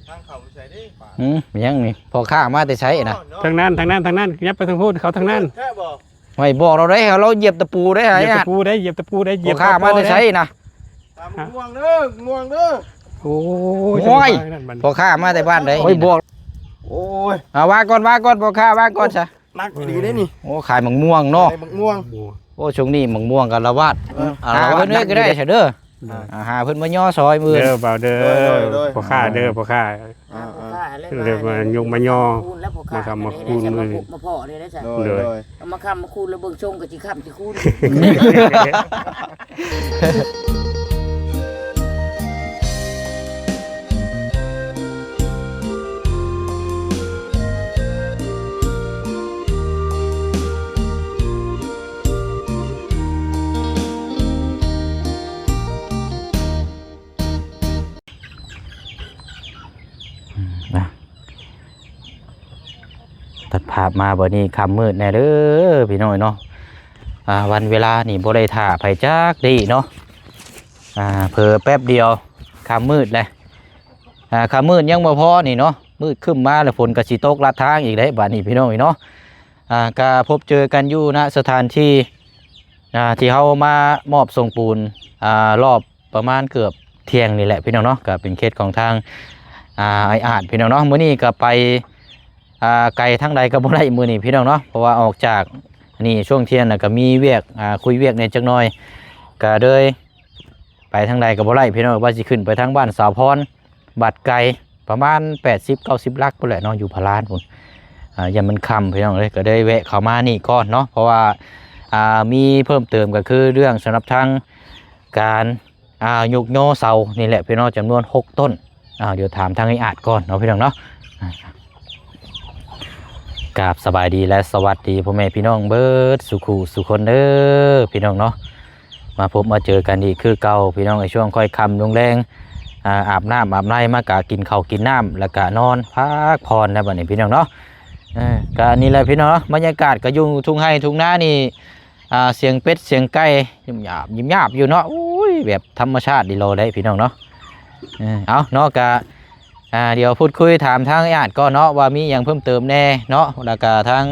ທາງເຂົ້າໃສເດ້? ຫືມ ຫຍັງນີ້? ພໍ່ຄ້າມາແຕ່ໃສນະ? ທາງນັ້ນ ທາງນັ້ນ ທາງນັ້ນ ຍັບໄປທາງພຸ້ນ ເຂົາທາງນັ້ນ. ແທ້ບໍ່? ຫ້ວຍ ບອກລາວເດ້ ເຮົາລາວຢຽບຕະປູເດ້ ຫ້າຍ ຢຽບຕະປູເດ້ ຢຽບຕະປູເດ້ ຢຽບຕະປູເດ້. ພໍ່ຄ້າມາແຕ່ໃສນະ? ຕາມມ່ວງເດີ ມ່ວງເດີ. ໂອ້ຍ ໂອ້ຍ ພໍ່ຄ້າມາແຕ່ບ້ານໃດ? ໂອ້ຍ ບອກ ໂອ້ຍ ອ່າ ວ່າກ່ອນ ວ່າກ່ອນ ພໍ່ຄ້າວ່າກ່ອນຊະ. ໜັກອີ່ຫຼີເດ້ນີ້. ໂອ້ ຂາຍໝາກມ່ວງເນາະ ຂາຍໝາກມ່ວງ. ໂອ້ ຊ່ວງນີ້ໝາກມ່ວງກໍລະບາດ. ເອີ ອ່າ ຫາເພິ່ນເລີຍກໍໄດ້ຊະເດີ. ອ່າ ຫາເພິ່ນມາຍໍຊອຍມື້ອື່ນເດີ. ບ່າວເດີ ພໍ່ຄ້າເດີ ພໍ່ຄ້າ. ອ່າ ເລີຍມາຍົກມາຍໍ ມາຄ້ຳມາຄູນມື້ນີ້. ມາພໍ້ເລີຍເດ້. ໂດຍ ໂດຍ ເອົາມາຄ້ຳມາຄູນແລ້ວເບິ່ງຊົງກໍຊິຄ້ຳຊິຄູນ. ອືມ ນະ ຕັດພາບມາບັດນີ້ຄ່ຳມືດແດ່ເດີພີ່ນ້ອງເນາະ. ອ່າ ວັນເວລານີ້ບໍ່ໄດ້ຖ້າໃຜຈັກດີເນາະ. ອ່າ ເຜີແປັບດຽວຄ່ຳມືດແລ້ວ. ອ່າ ຄ່ຳມືດຍັງບໍ່ພໍນີ້ເນາະ ມືດຄຶ້ມມາແລ້ວ ຝົນກໍຊິຕົກລັດທາງອີກເດ້ບາດນີ້ພີ່ນ້ອງເນາະ. ອ່າ ກໍພົບເຈີກັນຢູ່ ນະ ສະຖານທີ່ ອ່າ ທີ່ເຮົາມາມອບສົ່ງປູນ ອ່າ ລອບ ປະມານເກືອບທ່ຽງນີ້ແຫຼະພີ່ນ້ອງເນາະ. ກໍເປັນເຂດຂອງທາງ ອ່າ ອ້າຍອາດພີ່ນ້ອງເນາະ. ມື້ນີ້ກໍໄປ ອ່າ ໄກທາງໃດກໍບໍ່ໄດ້ມື້ນີ້ພີ່ນ້ອງເນາະ ເພາະວ່າອອກຈາກນີ້ຊ່ວງທ່ຽງ ແລ້ວກໍມີວຽກ ອ່າ ຄຸຍວຽກແດ່ຈັກໜ່ອຍ ກໍເລີຍໄປທາງໃດກໍບໍ່ໄດ້ພີ່ນ້ອງ. ວ່າຊິຂຶ້ນໄປທາງບ້ານສາວພອນ ບາດໄກ ປະມານແປດສິບເກົ້າສິບຫຼັກພຸ້ນແຫຼະເນາະ ຢູ່ພະລານພຸ້ນ. ອ່າ ຢ້ານມັນຄ່ຳພີ່ນ້ອງເອີຍ ກໍໄດ້ແວະເຂົ້າມານີ້ກ່ອນເນາະ ເພາະວ່າ ອ່າ ມີເພີ່ມເຕີມກໍຄືເລື່ອງສຳລັບທາງການ ອ່າ ຍົກຍໍເສົານີ້ແຫຼະພີ່ນ້ອງ ຈຳນວນຫົກຕົ້ນ. ອ່າ ດຽວຖາມທາງອ້າຍອາດກ່ອນເນາະພີ່ນ້ອງເນາະ. ກາບສະບາຍດີ ແລະ ສະຫວັດດີພໍ່ແມ່ພີ່ນ້ອງເບິດສູ່ຄູ່ສູ່ຄົນເດີພີ່ນ້ອງເນາະ. ມາພົບມາເຈີກັນອີກຄືເກົ່າພີ່ນ້ອງ ໃນຊ່ວງຄ່ອຍຄ່ຳລົງແລງ. ອ່າ ອາບນ້ຳອາບໃນມາກະກິນເຂົ້າກິນນ້ຳ ແລ້ວກະນອນພັກຜ່ອນແລ້ວບັດນີ້ພີ່ນ້ອງເນາະ. ເອີ ກະນີ້ແຫຼະພີ່ນ້ອງເນາະ ບັນຍາກາດກະຢູ່ທົ່ງໄຮ່ທົ່ງນານີ້ ອ່າ ສຽງເປັດສຽງໄກ່ຍິ້ມຢາບຍິ້ມຢາບຢູ່ເນາະ. ໂອ້ຍ ແບບທຳມະຊາດດີໂລໄດ໋ພີ່ນ້ອງເນາະ. ເອີ ເອົາເນາະ ກະ ອ່າ ດຽວພູດຄຸຍຖາມທາງອ້າຍອາດກ່ອນເນາະ ວ່າມີຫຍັງເພີ່ມເຕີມແດ່ເນາະ ແລ້ວກະທາງ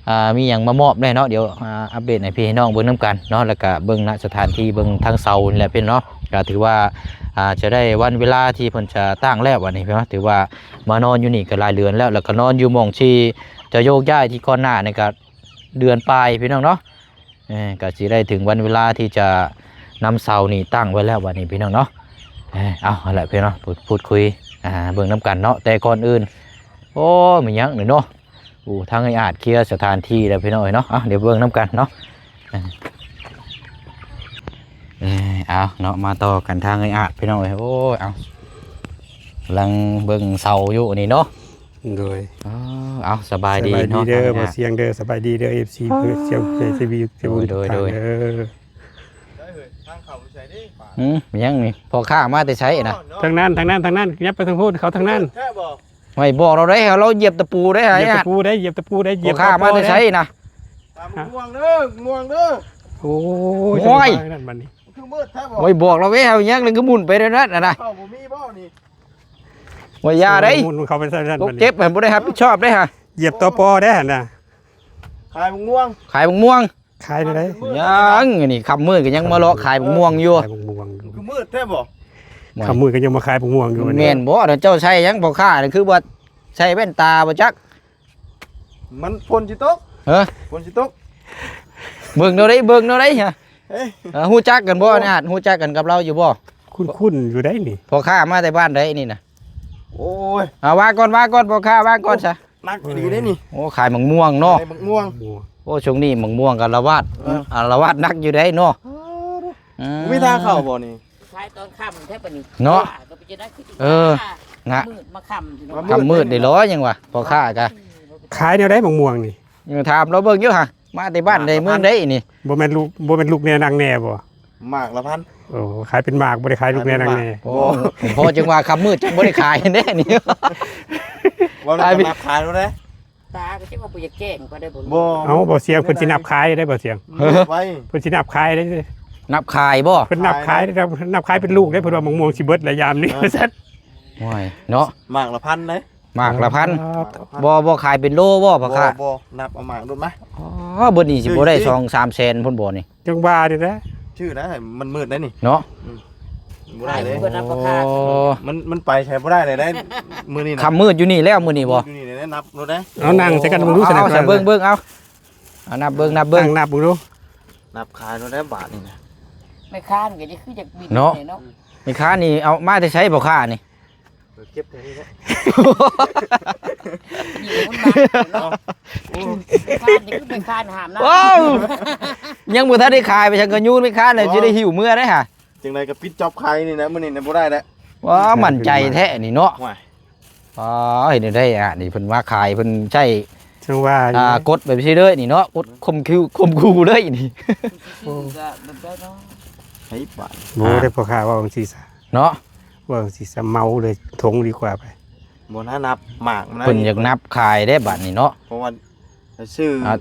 ອ່າ ມີຫຍັງມາມອບແດ່ເນາະ. ດຽວ ອ່າ ອັບເດດໃຫ້ພີ່ໃຫ້ນ້ອງເບິ່ງນຳກັນເນາະ ແລ້ວກະເບິ່ງ ນະ ສະຖານທີ່ ເບິ່ງທາງເສົານີ້ແຫຼະພີ່ນ້ອງເນາະ. ກະຖືວ່າ ອ່າ ຈະໄດ້ວັນເວລາທີ່ເພິ່ນຈະຕັ້ງແລ້ວບັດນີ້ເນາະ ຖືວ່າມານອນຢູ່ນີ້ກໍຫຼາຍເດືອນແລ້ວ ແລ້ວກໍນອນຢູ່ໝ່ອງທີ່ຈະໂຍກຍ້າຍທີ່ກ່ອນໜ້ານີ້ກໍເດືອນປາຍພີ່ນ້ອງເນາະ. ເອີ ກໍຊິໄດ້ເຖິງວັນເວລາທີ່ຈະນຳເສົານີ້ຕັ້ງໄວ້ແລ້ວບັດນີ້ພີ່ນ້ອງເນາະ. ເອີ ເອົາ ຫັ້ນແຫຼະພີ່ນ້ອງເນາະ ພູດ ພູດຄຸຍ ອ່າ ເບິ່ງນຳກັນເນາະ. ແຕ່ກ່ອນອື່ນ ໂອ້ ແມ່ນຫຍັງນີ້ເນາະ ໂອ້ ທາງອ້າຍອາດເຄຍສະຖານທີ່ແລ້ວພີ່ນ້ອງເອີຍເນາະ. ເອົາ ດຽວເບິ່ງນຳກັນເນາະ. ເອີ ເອີ ເອົາເນາະ ມາຕໍ່ກັນທາງອ້າຍອາດພີ່ນ້ອງເອີຍ. ໂອ້ຍ ເອົາ ກຳລັງເບິ່ງເສົາຢູ່ນີ້ເນາະ. ໂດຍ ອໍ ເອົາ ສະບາຍດີເນາະ ສະບາຍດີເດີ ພໍ່ສຽງເດີ ສະບາຍດີເດີ ເອັຟຊີ ເພື່ອນສຽງເພື່ອນຊີວິດ ໂດຍ ໂດຍ ໂດຍ ເດີ. ຫືມ ຫຍັງນີ້ ພໍ່ຄ້າມາແຕ່ໃສນະ? ທາງນັ້ນ ທາງນັ້ນ ທາງນັ້ນ ຍັບໄປທາງພຸ້ນ ເຂົາທາງນັ້ນ. ແທ້ບໍ່? ຫ້ວຍ ບອກລາວເດ້ ເຮົາລາວຢຽບຕະປູເດ້ ຫ້າຍອາດ ຢຽບຕະປູເດ້ ຢຽບຕະປູເດ້. ພໍ່ຄ້າມາແຕ່ໃສນະ? ຕາມມ່ວງເດີ ມ່ວງເດີ. ໂອ້ຍ ໂອ້ຍ ນັ້ນບັດນີ້ ຄືມືດແທ້ບໍ່? ໂອ້ຍ ບອກລາວເດ້ ເຮົາຍັງ ຄືໝຸນໄປແນວນັ້ນນະ. ເຂົ້າບໍ່ມີບໍ່ນີ້? ໂອ້ຍ ຢ່າເດ້ ໝຸນເຂົ້າໄປໃສ່ນັ້ນ ຕົກເຈັບ ບໍ່ໄດ້ຮັບຜິດຊອບເດ້ຫະ. ຢຽບຕໍ່ປໍເດ້ຫັ້ນນະ. ຂາຍໝາກມ່ວງ ຂາຍໝາກມ່ວງ. ຂາຍແນວໃດ? ຍັງ ອັນນີ້ຄ່ຳມືດກໍຍັງມາເລາະຂາຍໝາກມ່ວງຢູ່. ຂາຍໝາກມ່ວງຢູ່ ຄືມືດແທ້ບໍ່? ຄ່ຳມືດກໍຍັງມາຂາຍໝາກມ່ວງຢູ່. ແມ່ນບໍ່? ເຈົ້າໃສ່ຫຍັງ ພໍ່ຄ້າ ຄືວ່າໃສ່ແວ່ນຕາບໍ່ຈັກ. ມັນຝົນຊິຕົກ. ເອີ ຝົນຊິຕົກ. ເບິ່ງແນວໃດ ເບິ່ງແນວໃດຫະ? ເອີ ຮູ້ຈັກກັນບໍ່ນະ? ຮູ້ຈັກກັນກັບລາວຢູ່ບໍ່? ຄຸ້ນໆຢູ່ໃດນີ້. ພໍ່ຄ້າມາແຕ່ບ້ານໃດນີ້ນະ? ໂອ້ຍ ອ່າ ວ່າກ່ອນ ວ່າກ່ອນ ພໍ່ຄ້າວ່າກ່ອນຊະ. ໜັກອີ່ຫຼີເດ້ນີ້. ໂອ້ ຂາຍໝາກມ່ວງເນາະ ຂາຍໝາກມ່ວງ. ໂອ້ ຊ່ວງນີ້ໝາກມ່ວງກໍລະວາດ ເອີ ອາລະວາດໜັກຢູ່ເດ້ເນາະ. ອືມ ບໍ່ມີທາງເຂົ້າບໍ່ນີ້? ຂາຍຕອນຄ່ຳແທ້ປານນີ້ເນາະ. ເອີ ນະ ຄ່ຳມືດເດ້ເນາະ ຄ່ຳມືດເດ້ເນາະ. ຍັງວ່າພໍ່ຄ້າກະຂາຍແນວໃດໝາກມ່ວງນີ້? ເອີ ຖາມລາວເບິ່ງຢູ່ຫະ. ມາແຕ່ບ້ານໃດເມືອງໃດນີ້? ບໍ່ແມ່ນລູກ ບໍ່ແມ່ນລູກແນ່ນັ່ງແນ່ບໍ່? ໝາກລະພັນ. ໂອ້ ຂາຍເປັນໝາກ ບໍ່ໄດ້ຂາຍລູກແນ່ນັ່ງແນ່. ໂອ້ ພໍຈຶ່ງວ່າຄ່ຳມືດຈຶ່ງບໍ່ໄດ້ຂາຍແນ່ນີ້. ວ່າລູກຂາຍບໍ່ໄດ້ ຕາກໍຊິວ່າບໍ່ຢາກແຈ້ງກໍໄດ້ບໍ່? ບໍ່. ເອົາ ບໍ່ສຽງ ເພິ່ນຊິນັບຂາຍໄດ້ບໍ່ສຽງ? ເພິ່ນຊິນັບຂາຍໄດ້. ນັບຂາຍບໍ່? ເພິ່ນນັບຂາຍໄດ້ ນັບຂາຍເປັນລູກໄດ້. ເພິ່ນວ່າໝາກມ່ວງຊິເບິດແລ້ວຍາມນີ້ ວ່າຊັ້ນ. ໂອ້ຍ ເນາະ ໝາກລະພັນເດ້ ໝາກລະພັນ ອ່າ ບໍ່ ບໍ່ຂາຍເປັນໂລບໍ່ພໍ່ຄ້າ? ບໍ່ ບໍ່ ນັບເອົາໝາກໂລດມາ. ອໍ ເບິດນີ້ຊິບໍ່ໄດ້ ຊື້ຢູ່ ສອງສາມແສນພຸ້ນບໍ່ນີ້? ຈັ່ງວ່ານີ້ແຫຼະ ຊື້ໄດ້ ມັນມືດໄດ້ນີ້ເນາະ. ອືມ ບໍ່ໄດ້ເດ້ ຂາຍເບິດລະພໍ່ຄ້າ. ໂອ້ ມັນ ມັນໄປໃສບໍ່ໄດ້ເລີຍໄດ໋ ມື້ນີ້ນະ ຄ່ຳມືດຢູ່ນີ້ແລ້ວມື້ນີ້ບໍ່? ຢູ່ນີ້ແຫຼະ ນັບໂລດໄດ໋. ເອົານັ່ງໃສ່ກັນເບິ່ງດູ ເອົາ ຊັ້ນນະ ເອົາ ເບິ່ງ ເບິ່ງ ເອົາ ເອົາ ນັບເບິ່ງ ນັບເບິ່ງ ນັບເບິ່ງດູ ນັບຂາຍໂລດໄດ໋ບາດນີ້ນະ. ແມ່ຄ້ານີ້ກໍຄືຢາກບິນເນາະ ເນາະ ອືມ ແມ່ຄ້ານີ້ເອົາມາແຕ່ໃສພໍ່ຄ້ານີ້? ເກັບແຖວນີ້ແຫຼະ ຢູ່ມັນມາເນາະ. ໂອ້ ແມ່ຄ້ານີ້ຄືແມ່ຄ້າຫ້າມນະ ວ້າວ ຍັງບໍ່ທັນໄດ້ຂາຍໄປ ສັງກະຍູນແມ່ຄ້ານີ້ ອໍ ຊິໄດ້ຫິ້ວເມືອໄດ້ຫາ. ຈັ່ງໃດກໍປິດຈອບຂາຍນີ້ນະ ມື້ນີ້ນະບໍ່ໄດ້ແລ້ວ. ວ້າວ ໝັ້ນໃຈແທ້ນີ້ເນາະ. ວ້າຍ ອໍ ເຮັດແນວໃດອະ ນີ້ເພິ່ນມາຂາຍ ເພິ່ນໃຊ້ ຈັ່ງວ່າ ອ່າ ກົດແບບຊີ້ເລີຍນີ້ເນາະ ກົດຂົ່ມຂູ່ ຂົ່ມຂູ່ເລີຍນີ້. ໂອ້ ກໍແບບໃດເນາະ ໃຫ້ບາດ ບໍ່ໄດ້ ອ່າ ພໍ່ຄ້າເວົ້າຈັ່ງຊີ້ຊະເນາະ ເວົ້າຈັ່ງຊີ້ຊະ ເມົາເລີຍ ຖົງດີກວ່າໄປ. ບໍ່ນະ ນັບໝາກມັນນະ ເພິ່ນຢາກນັບຂາຍເດ້ບາດນີ້ເນາະ ເພາະວ່າ ຊື້ ອ່ະ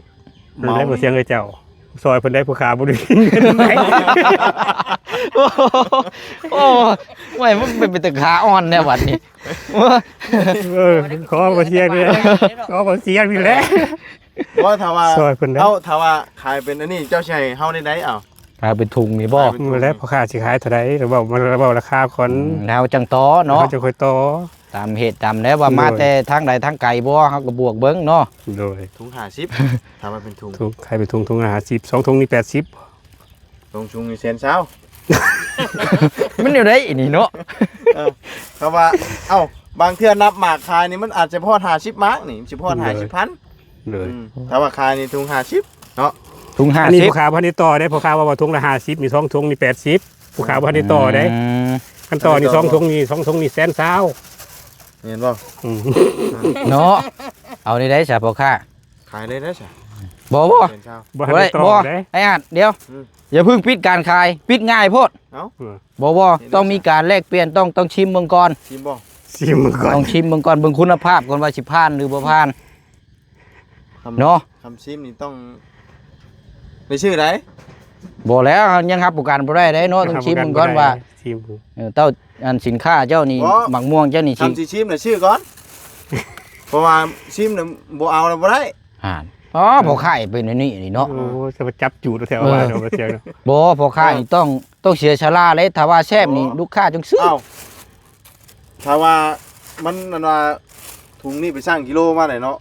ເອົາ ແລ້ວບໍ່ສຽງໃຫ້ເຈົ້າ ຊ່ອຍເພິ່ນໄດ້ ຜູ້ຄ້າບໍ່ໄດ້ເງິນໃດ໋. ໂອ້ ໂອ້ ໂອ້ຍ ມັນເປັນ ເປັນແຕ່ຂາອ່ອນແນວບັດນີ້. ເອີ ຂໍບໍ່ສຽງນີ້ແຫຼະ ຂໍບໍ່ສຽງນີ້ແຫຼະ. ບໍ່ ຖ້າວ່າ ຊ່ອຍເພິ່ນໄດ້ ເອົາ ຖ້າວ່າຂາຍເປັນອັນນີ້ ເຈົ້າຊິໃຫ້ເຮົາໄດ້ໃດ ເອົາ ຂາຍເປັນທຸງນີ້ບໍ່? ຂາຍເປັນທຸງ ແລ້ວພໍ່ຄ້າຊິຂາຍເທົ່າໃດ ລະເວົ້າ ລະເວົ້າລາຄາກ່ອນ ອືມ ແລ້ວຈັ່ງຕໍ່ເນາະ ແລ້ວຈັ່ງຄ່ອຍຕໍ່. ຕາມເຫດຕາມແລ້ວວ່າ ໂດຍ ມາແຕ່ທາງໃດທາງໄກບໍ່ ເຮົາກໍບວກເບິ່ງເນາະ. ໂດຍ ຖົງຫ້າສິບ ຖ້າວ່າເປັນຖົງ ຖົງ ຂາຍເປັນຖົງ ຖົງລະຫ້າສິບ ສອງຖົງນີ້ແປດສິບ ສອງຖົງນີ້ແສນຊາວ. ມັນແນວໃດອັນນີ້ເນາະ? ເອີ ເພາະວ່າ ເອົ້າ ບາງເທື່ອນັບໝາກຂາຍນີ້ ມັນອາດຈະບໍ່ຮອດຫ້າສິບໝາກນີ້ ມັນຊິບໍ່ຮອດ ໂດຍ ຫ້າສິບພັນ. ໂດຍ ອືມ ຖ້າວ່າຂາຍນີ້ຖົງຫ້າສິບເນາະ ຖົງຫ້າສິບ ອັນນີ້ພໍ່ຄ້າບໍ່ທັນໄດ້ຕໍ່ເດ້ ພໍ່ຄ້າວ່າຖົງລະຫ້າສິບ ນີ້ສອງຖົງນີ້ແປດສິບ ຜູ້ຂາຍບໍ່ທັນໄດ້ຕໍ່ເດ້. ອືມ ຄັນຕໍ່ນີ້ ສອງຖົງນີ້ ສອງຖົງນີ້ແສນຊາວ ແມ່ນບໍ່? ອືມ ເນາະ ເອົາໄດ້ໃດຊະພໍ່ຄ້າ ຂາຍໄດ້ໃດຊະ? ບໍ່ ບໍ່ ແສນຊາວ ບໍ່ທັນໄດ້ຕໍ່ເດ້ ບໍ່ໄດ້ ອ້າຍອາດ ດຽວ ອືມ ຢ່າເພິ່ງປິດການຂາຍ ປິດງ່າຍໂພດ. ເອົ້າ ບໍ່ ບໍ່ ເຮັດໄດ້ ຕ້ອງມີການແລກປ່ຽນ ຕ້ອງ ຕ້ອງຊິມເບິ່ງກ່ອນ ຊິມບໍ່? ຊິມເບິ່ງກ່ອນ ຕ້ອງຊິມເບິ່ງກ່ອນ ເບິ່ງຄຸນນະພາບກ່ອນວ່າຊິຜ່ານຫຼືບໍ່ຜ່ານ. ຄຳ ເນາະ ຄຳຊິມນີ້ຕ້ອງໄດ້ຊື້ໃດ໋. ບໍ່ແລ້ວ ຍັງຮັບປະກັນບໍ່ໄດ້ເດ້ເນາະ ຕ້ອງຊິມເບິ່ງກ່ອນວ່າ ຊິມ ເອີ ເຕົ້າ ອັນສິນຄ້າເຈົ້ານີ້ ບໍ່ ໝາກມ່ວງເຈົ້ານີ້ ຄັນຊິຊິມນະຊື້ກ່ອນ ເພາະວ່າຊິມນະບໍ່ເອົາລະບໍ່ໄດ້. ຫັ້ນ ອໍ ພໍ່ຄ້າເປັນອັນນີ້ນີ້ເນາະ ໂອ້ ຈະມາຈັບຈູດແຖວ ເອີ ວ່າເນາະ ບໍ່ ພໍ່ຄ້ານີ້ຕ້ອງ ຕ້ອງເສຍສະຫຼະເດ້ ຖ້າວ່າແຊບນີ້ ອໍ ລູກຄ້າຈຶ່ງຊື້. ເອົ້າ ຖ້າວ່າມັນ ອັນວ່າ ຖົງນີ້ໄປຊັ່ງກິໂລມາໄດ້ເນາະ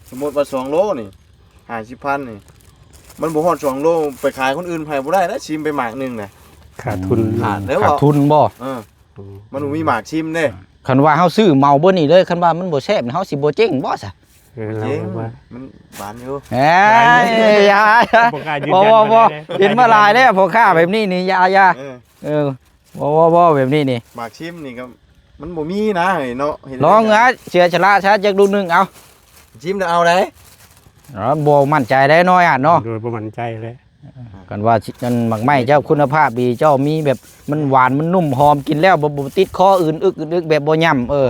ສົມມຸດວ່າສອງໂລນີ້ ຫ້າສິບພັນນີ້ ມັນບໍ່ຮອດສອງໂລ ໄປຂາຍຄົນອື່ນໃຜບໍ່ໄດ້ນະ ຊິມໄປໝາກໜຶ່ງນະ ຂາດທຶນ ຂາດແລ້ວ ຂາດທຶນບໍ່? ເອີ ມັນບໍ່ມີໝາກຊິມເດ້. ຄັນວ່າເຮົາຊື້ເໝົາເບິດນີ້ເລີຍ ຄັນວ່າມັນບໍ່ແຊບ ເຮົາຊິບໍ່ເຈັງບໍ່ຊະ? ເອີ ເຈັງ ມັນຫວານຢູ່. ເອີຍ ຢ່າ ບໍ່ ບໍ່ ບໍ່ ເຫັນມາຫຼາຍແລ້ວ ພໍ່ຄ້າແບບນີ້ນີ້ ຢ່າ ຢ່າ ເອີ ເອີ ບໍ່ ບໍ່ ບໍ່ ແບບນີ້ນີ້ ໝາກຊິມນີ້ກໍມັນບໍ່ມີນະເນາະ. ເຫັນ ລອງ ເລີຍ ເສຍສະຫຼະຊະຈັກລູກໜຶ່ງ ເອົາ ຊິມແລ້ວເອົາໃດ໋. ບໍ່ໝັ້ນໃຈໄດ໋ ນ້ອຍອາດເນາະ ໂດຍບໍ່ໝັ້ນໃຈແຫຼະ. ຄັນວ່າອັນໝາກໄມ້ເຈົ້າຄຸນນະພາບດີ ເຈົ້າມີແບບມັນຫວານ ມັນນຸ້ມຫອມ ກິນແລ້ວບໍ່ ບໍ່ຕິດຄໍ ອື່ນອຶກ ອື່ນອຶກ ແບບບໍ່ຫຍ້ຳ. ເອີ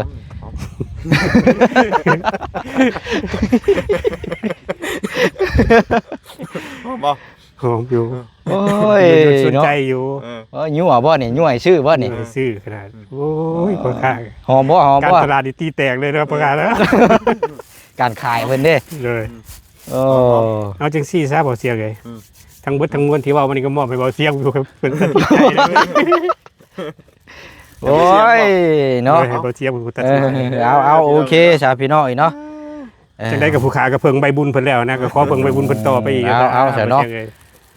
ຫອມບໍ່? ຫອມຢູ່. ໂອ້ຍ ສົນໃຈຢູ່. ເອີ ເອີ ຍົວະບໍ່ນີ້? ຍົວະໃຫ້ຊື້ບໍ່ນີ້? ເອີ ຊື້ຂະໜາດ. ໂອ້ຍ ພໍ່ຄ້າ ຫອມບໍ່? ຫອມບໍ່? ການຕະຫຼາດນີ້ຕີແຕກເລີຍເນາະ ພໍ່ຄ້າເນາະ ການຂາຍເພິ່ນເດ້. ໂດຍ ໂອ້ ເອົາຈັ່ງຊີ້ຊະ ບໍ່ສຽງເອີຍ ອືມ ທັງເບິດທັງມວນທີ່ເວົ້າມານີ້ກໍມອບໃຫ້ເບົາສຽງຢູ່ ເພິ່ນຕັດສິນໃຈເລີຍ. ໂອ້ຍ ເນາະ ໃຫ້ເບົາສຽງເປັນຜູ້ຕັດສິນໃຈ. ເອີ ເອົາ ເອົາ ໂອເຄຊະພີ່ນ້ອງເນາະ. ເອີ ຈັ່ງໃດກໍຜູ້ຂາຍກໍເພິ່ງໃບບຸນເພິ່ນແລ້ວນະ ກໍຂໍເພິ່ງໃບບຸນເພິ່ນຕໍ່ໄປອີກ. ເອີ ເອົາ ເອົາຊະເນາະ.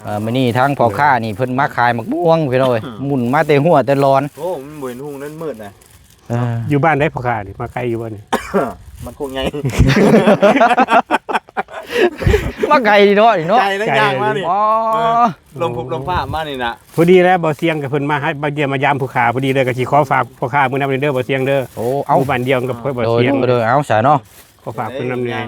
ເອີ ມື້ນີ້ທາງພໍ່ຄ້ານີ້ເພິ່ນມາຂາຍໝາກມ່ວງພີ່ນ້ອງເອີຍ ໝຸ່ນມາແຕ່ຫົວແຕ່ລອນ. ໂອ້ ມັນບໍ່ເຫັນຮຸ່ງນັ້ນມືດນະ. ເອີ ຢູ່ບ້ານໃດພໍ່ຄ້ານີ້ ມາໄກຢູ່ບໍ່ນີ້? ມັນຄົງໃຫຍ່ ມາໄກເນາະນີ້ເນາະ ໄກນະ ໄກ ຍ່າງມານີ້. ອໍ ເອີ ລົມພຸບລົມຟ້າມານີ້ນະ. ພໍດີແລ້ວ ເບົາສຽງກັບເພິ່ນມາໃຫ້ ມາຢ້ຽມມາຢາມຜູ້ຂາຍ ພໍດີເລີຍ ກໍຊິຂໍຝາກພໍ່ຄ້າມື້ນຳເດີ ເບົາສຽງເດີ. ໂອ້ ເອົາ ໝູ່ບ້ານດຽວກັບຂ້ອຍ ເບົາສຽງ. ໂດຍ ໂດຍ ເອົາຊະເນາະ ຂໍຝາກເພິ່ນນຳແດ່.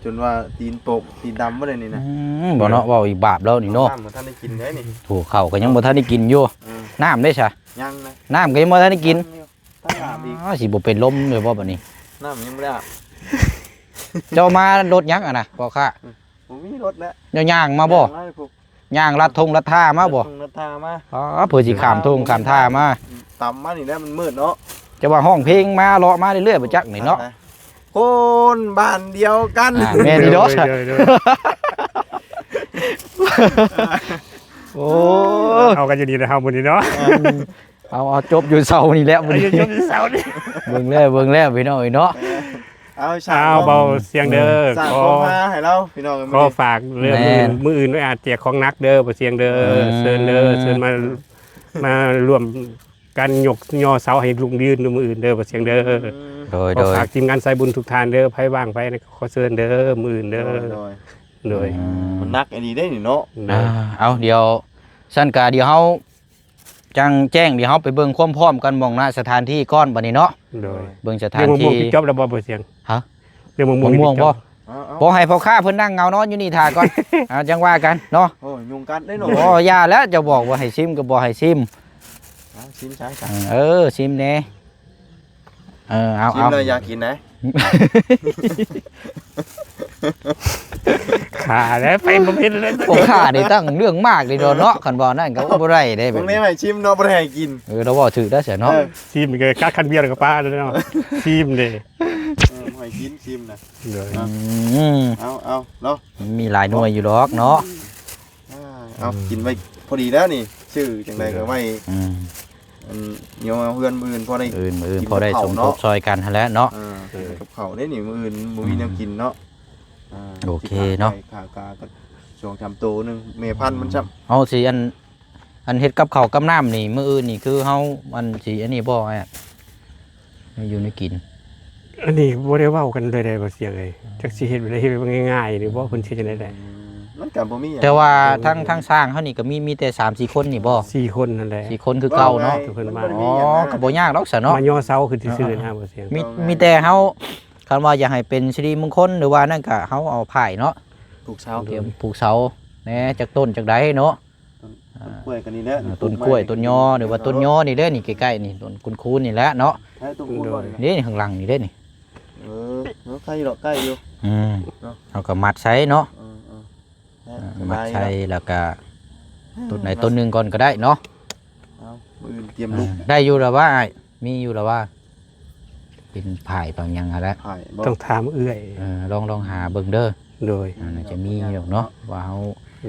ຈົນວ່າຕີນໂປກຕີນດຳບໍ່ໄດ້ນີ້ນະ. ອືມ ບໍ່ເນາະ ເວົ້າອີກບາບແລ້ວນີ້ເນາະ. ນ້ຳບໍ່ທັນໄດ້ກິນເດ້ນີ້. ໂອ້ ເຂົ້າກໍຍັງບໍ່ທັນໄດ້ກິນຢູ່. ເອີ ນ້ຳເດ້ຊະ? ຍັງນະ ນ້ຳກໍຍັງບໍ່ທັນໄດ້ກິນ. ຍັງຢູ່ ຕ້ອງອາບອີກ. ອ້າ ຊິບໍ່ເປັນລົມເລີຍບໍ່ບັດນີ້? ນ້ຳຍັງບໍ່ໄດ້ອາບ. ເຈົ້າມາລົດຫຍັງຫັ້ນນະ ພໍ່ຄ້າ? ອືມ ບໍ່ມີລົດແຫຼະ. ເຈົ້າຍ່າງມາບໍ່? ຍ່າງມາພຸ້ນ ຍ່າງລັດທົ່ງລັດທ່າມາບໍ່? ລັດທົ່ງລັດທ່າມາ. ອໍ ເພື່ອຊິຂ້າມທົ່ງຂ້າມທ່າມາ. ອືມ ຕຳມານີ້ແຫຼະ ມັນມືດເນາະ. ຈະວ່າຮ້ອງເພງມາເລາະມາເລື້ອຍໆ ບໍ່ຈັກນີ້ເນາະ. ຄົນບ້ານດຽວກັນ ອ່າ ແມ່ນຢູ່ດອກ. ໂດຍ ໂດຍ ໂດຍ ໂອ້ ເຮົາກັນຢູ່ນີ້ແຫຼະເຮົາມື້ນີ້ເນາະ. ເອົາ ເອົາ ຈົບຢູ່ເຊົ້ານີ້ແຫຼະມື້ນີ້ ເອົາ ຈົບຢູ່ເຊົ້ານີ້. ເບິ່ງແລ້ວ ເບິ່ງແລ້ວພີ່ນ້ອງເອີຍເນາະ. ເອົາ ເອົາ ເບົາສຽງເດີ ເອີ ສ້າງຄວາມຮາໃຫ້ລາວພີ່ນ້ອງ. ຂໍຝາກເລື່ອງ ແມ່ນ ມື້ອື່ນ ມື້ອື່ນອາດແຈກຂອງໜັກເດີ ເບົາສຽງເດີ. ອືມ ເຊີນເດີ ເຊີນມາ ມາຮ່ວມ ການຍົກຍໍເສົາໃຫ້ລຸ່ງຍືນມື້ອື່ນເດີ ບໍ່ສຽງເດີ. ໂດຍ ຂໍ ໂດຍ ຝາກທີມງານສາຍບຸນທຸກທ່ານເດີ ໃຜວ່າງໄປກໍຂໍເຊີນເດີ ມື້ອື່ນເດີ. ໂດຍ ໂດຍ ອືມ ມັນໜັກອີ່ຫຼີເດ້ນີ້ເນາະ. ໂດຍ ອ່າ ເອົາ ດຽວຊັ້ນກະ ດຽວເຮົາຈັ່ງແຈ້ງ ດຽວເຮົາໄປເບິ່ງຄວາມພ້ອມກັນ ໝ່ອງນະ ສະຖານທີ່ກ່ອນບັດນີ້ເນາະ. ໂດຍ ເບິ່ງສະຖານທີ່. ເລື່ອງມະມ່ວງປິດຈອບແລ້ວບໍ່ ບໍ່ສຽງ? ຮະ? ເລື່ອງມະມ່ວງ ມະມ່ວງບໍ່? ເອົາ ເອົາ ບໍ່ ໃຫ້ພໍ່ຄ້າເພິ່ນນັ່ງເຫງົານອນຢູ່ນີ້ຖ້າກ່ອນ ເອົາ ຈັ່ງວ່າກັນເນາະ. ໂອ້ຍ ຍຸງກັດເດ້ເນາະ. ບໍ່ ຢ່າແລ້ວ ເຈົ້າບອກວ່າໃຫ້ຊິມກໍບໍ່ໃຫ້ຊິມ. ເອົາ ຊິມຊະ ເອີ ຊິມແດ່. ເອີ ເອົາ ຊິມ ເອົາ ແລ້ວຢາກກິນນະ. ຂ້າແລ້ວໄປບໍ່ເປັນແລ້ວ ພໍ່ຄ້ານີ້ຕັ້ງເລື່ອງມາກເດ້ເນາະ. ເອີ ຄັນວ່ານັ້ນກໍບໍ່ໄດ້ເດ້. ເບິ່ງແນ່ໃຫ້ຊິມເນາະ ບໍ່ໄດ້ໃຫ້ກິນ. ເອີ ລາວເວົ້າຖືກແລ້ວຊັ້ນເນາະ. ເອີ ຊິມກໍກະຄັນບຽວກໍປາແລ້ວເນາະ. ຊິມເດ້. ເອີ ໃຫ້ກິນ ຊິມນະ. ໂດຍ ອືມ ເອົາ ເອົາເນາະ ມີຫຼາຍໜ່ວຍຢູ່ດອກເນາະ. ອ່າ ເອົາ ອືມ ກິນໄວ້ພໍດີແລ້ວນີ້ ຊື້ຈັ່ງໃດກໍໄວ້ ອືມ ອັນ ຍໍເຮືອນມື້ອື່ນພໍໄດ້ ມື້ອື່ນ ມື້ອື່ນພໍໄດ້ສົມທົບຊ່ອຍກັນຫັ້ນແຫຼະເນາະ. ເອີ ເອີ ກັບເຂົ້າເດ້ນີ້ ມື້ອື່ນບໍ່ມີແນວກິນເນາະ. ອືມ ອ່າ ໂອເຄເນາະ ຊິຂາຍໄກ່ ຂາກາກັບສອງສາມໂຕໜຶ່ງ ແມ່ພັນມັນຊ້ຳ. ເຮົາຊິອັນ ອັນເຮັດກັບເຂົ້າກັບນ້ຳນີ້ ມື້ອື່ນນີ້ຄືເຮົາອັນຊິອັນນີ້ບໍ່ອ້າຍ ແນວຢູ່ແນວກິນ? ອັນນີ້ບໍ່ໄດ້ເວົ້າກັນເລີຍເດ້ ບໍ່ສຽງເອີຍ. ຈັກຊິເຮັດແບບໃດ ເຮັດແບບງ່າຍໆນີ້ບໍ່ ເພິ່ນຊິເຮັດຈັ່ງໃດແຫຼະ. ອືມ ມັນກໍບໍ່ມີຫຍັງ ແຕ່ວ່າທັງ ທັງຊ່າງເຮົານີ້ກໍມີ ມີແຕ່ສາມສີ່ຄົນນີ້ບໍ່? ສີ່ຄົນນັ້ນແຫຼະ ສີ່ຄົນຄືເກົ່າເນາະ. ເພິ່ນວ່າ ອໍ ກໍບໍ່ຍາກດອກຊະເນາະ ມາຍໍເສົາຂຶ້ນຊື່ໆນະ ບໍ່ສຽງ. ມີ ມີແຕ່ເຮົາ ຄັນວ່າຢາກໃຫ້ເປັນສິລິມົງຄົນ ຫຼືວ່ານັ້ນກໍເຮົາເອົາຝ້າຍເນາະ ຜູກເສົາ ຕຽມຜູກເສົາແດ່ ຈັກຕົ້ນຈັກໃດເນາະ. ຕົ້ນ ອ່າ ຕົ້ນກ້ວຍກໍນີ້ແຫຼະ ອ່າ ຕົ້ນກ້ວຍ ຕົ້ນຍໍ ຫຼືວ່າຕົ້ນຍໍນີ້ແຫຼະ ນີ້ໃກ້ໆນີ້ ຕົ້ນຄູນໆນີ້ແຫຼະເນາະ. ໃຊ້ຕົ້ນຄູນບໍ່ນີ້ນະ? ນີ້ຂ້າງຫຼັງນີ້ເດ້ນີ້. ເອີ ເນາະ ໃກ້ຢູ່ດອກ ໃກ້ຢູ່. ອືມ ເນາະ ເຮົາກໍມັດໃສ່ເນາະ. ເອີໆ ອ່າ ມັດໃສ່ແລ້ວກໍຕົ້ນໃດຕົ້ນໜຶ່ງກ່ອນກໍໄດ້ເນາະ. ເອົາ ມື້ອື່ນຕຽມລຸກ ອ່າ ໄດ້ຢູ່ລະວ່າອ້າຍ ມີຢູ່ລະວ່າ ເປັນຝ້າຍປາງຫຍັງຫັ້ນແຫຼະ ຝ້າຍບໍ່? ຕ້ອງຖາມເອື້ອຍ. ເອີ ລອງ ລອງຫາເບິ່ງເດີ. ໂດຍ ອ່າ ໜ້າຈະມີຢູ່ດອກເນາະ ວ່າເຮົາ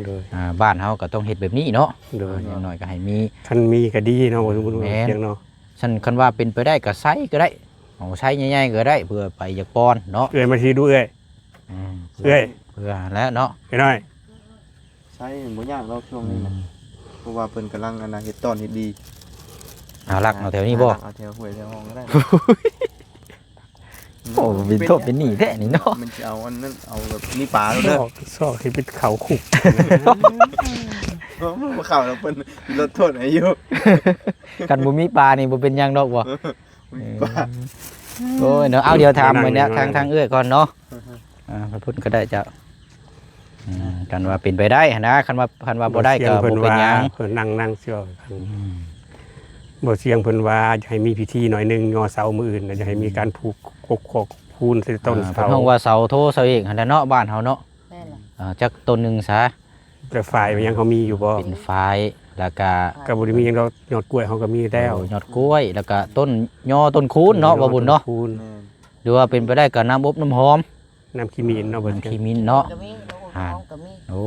ໂດຍ ອ່າ ບ້ານເຮົາກໍຕ້ອງເຮັດແບບນີ້ເນາະ. ໂດຍ ອ່າ ຢ່າງໜ້ອຍກໍໃຫ້ມີ ຄັນມີກໍດີເນາະ ບໍ່ສົມມຸດ ແມ່ນ ວ່າຫຍັງເນາະ. ຊັ້ນຄັນວ່າເປັນໄປໄດ້ກໍໃສ່ກໍໄດ້ ເອົາໃສ່ໃຫຍ່ໆກໍໄດ້ ເພື່ອໃຜຢາກປ້ອນເນາະ. ເອື້ອຍມາທີ່ດູເອື້ອຍ. ອືມ ເອື້ອຍ ເພື່ອແລ້ວເນາະ ເອື້ອຍນ້ອຍ. ໃຊ້ບໍ່ຍາກດອກຊ່ວງນີ້ນະ ອືມ ເພາະວ່າເພິ່ນກຳລັງອັນນ່າເຮັດຕ້ອນເຮັດດີ. ຫາລັກເອົາແຖວນີ້ບໍ່? ຫາລັກເອົາແຖວຫ້ວຍແຖວຮ່ອງກໍໄດ້. ໂອ້ ເປັນໂທດເປັນໜີ້ແທ້ນີ້ເນາະ. ມັນຊິເອົາອັນນັ້ນ ເອົາແບບນີ້ປາໂລດເດີ ຊອກ ຊອກໃຫ້ເປັນເຂົ້າຄຸກ. ບໍ່ເຂົ້າດອກ ເພິ່ນລົດໂທດໃຫ້ຢູ່. ຄັນບໍ່ມີປານີ້ບໍ່ເປັນຫຍັງດອກບໍ່? ເອີ ໂອ້ຍເນາະ ເອົາ ດຽວຖາມ ມານັ່ງ ເບິ່ງແນວ ມານັ່ງ ທາງ ທາງເອື້ອຍກ່ອນເນາະ. ອ່າ ເພິ່ນກໍໄດ້ເຈົ້າ ອືມ ຄັນວ່າເປັນໄປໄດ້ຫັ້ນນະ ຄັນວ່າ ຄັນວ່າບໍ່ໄດ້ກໍບໍ່ເປັນຫຍັງ. ເພິ່ນນັ່ງ ນັ່ງຊິເວົ້າກັນ ອືມ ບໍ່ສຽງເພິ່ນວ່າຢາກໃຫ້ມີພິທີໜ້ອຍໜຶ່ງ ຍໍເສົາມື້ອື່ນ ແລ້ວຢາກໃຫ້ມີການຜູກກົກຂອກຄູນໃສ່ຕົ້ນ ອ່າ ເສົາ ເພິ່ນຮ້ອງວ່າເສົາໂທເສົາເອກຫັ້ນແຫຼະເນາະ ບ້ານເຮົາເນາະ. ແມ່ນລະ ອ່າ ຈັກຕົ້ນໜຶ່ງຊະ. ແລ້ວຝ້າຍມັນຍັງເຮົາມີຢູ່ບໍ່? ເປັນຝ້າຍ ແລ້ວກະ ກໍບໍ່ໄດ້ມີຫຍັງດອກ ຍອດກ້ວຍເຮົາກໍມີແລ້ວ. ໂອ້ ຍອດກ້ວຍ ແລ້ວກະຕົ້ນຍໍຕົ້ນຄູນເນາະ ອໍ ບໍ່ບຸນເນາະ ຕົ້ນຄູນ. ແມ່ນ ຫຼືວ່າເປັນໄປໄດ້ກໍນ້ຳອົບນ້ຳຫອມ ນ້ຳຂີ້ໝິ່ນເນາະ ນ້ຳຂີ້ໝິ່ນເນາະ. ກໍມີ ນ້ຳອົບນ້ຳຫອມກໍມີ. ໂອ້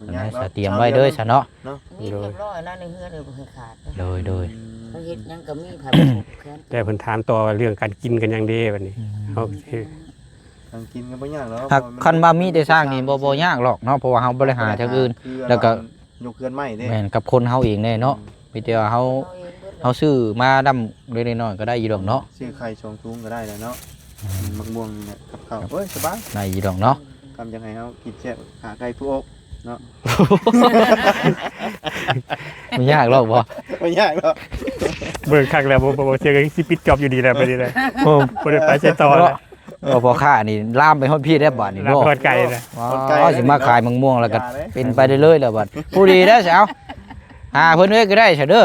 ອັນນັ້ນສະຕຽມໄວ້ເດີຊະເນາະ. ມີຮຽບຮ້ອຍແລ້ວໃນເຮືອນ ເອີ ບໍ່ເຄີຍຂາດ. ໂດຍ ໂດຍ ເຮັດຫຍັງກໍມີ ແຕ່ເພິ່ນຖາມຕໍ່ວ່າເລື່ອງການກິນກັນຫຍັງເດບັດນີ້. ອືມ ເຮົາ ການກິນກໍບໍ່ຍາກດອກ ຄັນວ່າມີແຕ່ຊ່າງນີ້ບໍ່ ບໍ່ຍາກດອກເນາະ ເພາະວ່າເຮົາບໍ່ໄດ້ຫາທາງອື່ນ ແລ້ວກໍຍົກເຮືອນໃໝ່ເດ້. ແມ່ນ ກັບຄົນເຮົາເອງແດ່ເນາະ. ອືມ ມີແຕ່ວ່າເຮົາ ເຮົາຊື້ມາດຳເລັກໆນ້ອຍໆກໍໄດ້ຢູ່ດອກເນາະ. ຊື້ໄຂ່ສອງຖົງກໍໄດ້ແລ້ວເນາະ. ອືມ ໝາກມ່ວງນີ້ແຫຼະ ກັບເຂົ້າ ໂອ້ຍ ສະບາຍ ໄດ້ຢູ່ດອກເນາະ. ຄຳຢາກໃຫ້ເຮົາກິນແຊບ ຂາໄກ່ຜູ້ອົກເນາະ. ບໍ່ຍາກດອກບໍ່? ບໍ່ຍາກດອກ. ເບິ່ງຄັກແລ້ວບໍ່ ບໍ່ ບໍ່ເຊື່ອກໍຊິປິດຈອບຢູ່ນີ້ແຫຼະ ໄປນີ້ແຫຼະ. ໂອ້ ບໍ່ໄດ້ໄປໃສຕໍ່ແລ້ວ. ເອີ ພໍ່ຄ້ານີ້ລາມໄປຮອດພີ້ແລ້ວບາດນີ້ເນາະ ຮອດໄກແລ້ວ. ອໍ ຊິມາຂາຍໝາກມ່ວງແລ້ວກໍເປັນໄປເລື້ອຍໆແລ້ວບາດ. ຜູ້ດີເດ້ ຊິເອົາ ຫາເພິ່ນເລີຍກໍໄດ້ຊະເດີ.